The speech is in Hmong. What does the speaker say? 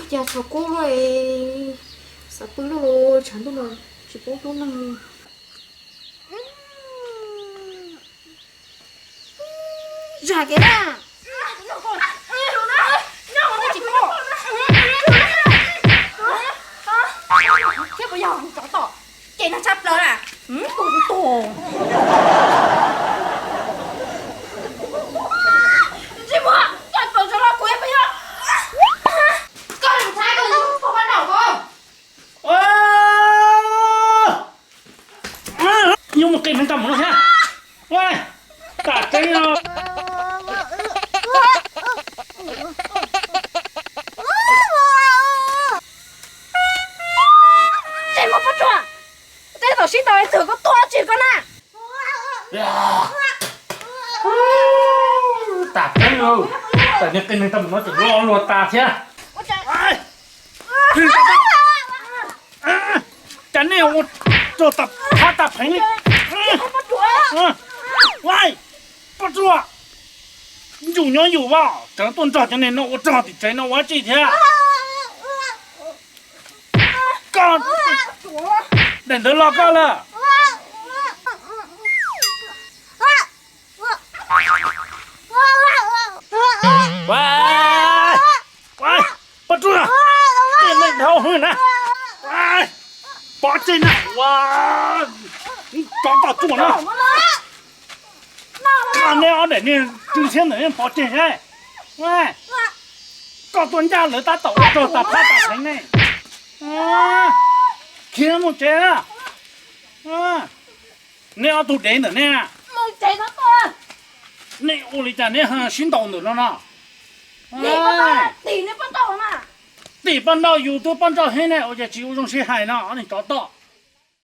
Cas tshav kub luaj es, xav pw luaj los tshav ntuj no tsis paub hlub neeg li. Zam kev na. Thiab puas yog tsov tom, ces no tshaj plaws na. Tus tus, ntsej muag, koj tau tsov los kuv puas yog? Koj mus thaij koj tus poj pab nraum ko. Yuav mus qi neeg tau mus no thiab. Tam tseeb no. Ntsej muag Pob Tsuas, tej thaum sib tau ib tug koj tuaj tsis koj na. Tam tseeb, tam niag qi neeg tau mus no ces lo luag tas thiab. Cas nej ua rog tas phab tas pheev li. Pob Tsuas, yus nyob yus vas, tseem tuaj nrog cov neeg no ua rog tim tsev no ua dab tsi thiab? Koj, daim ntawd los koj lawm. Pob Tsuas, tej neeg dhau hwv na. Pov tseg na, ua tsov tom tsuas na. Neb ob daim niag tsw ntxhiab ntawm nej pov tseg saib. Koj tuaj ncaj lawv tab tom ua rog tas phab tas pheev ne. Khiav mus tsev na. Nej ob tug dev ntawm nej, nej ua li cas neb sib ntaus ntawm no no? Tim poj nrauj, yus twb poj nrauj heev ne, ua cas tsis ua zoo sib hais no, ob niag tsov tom.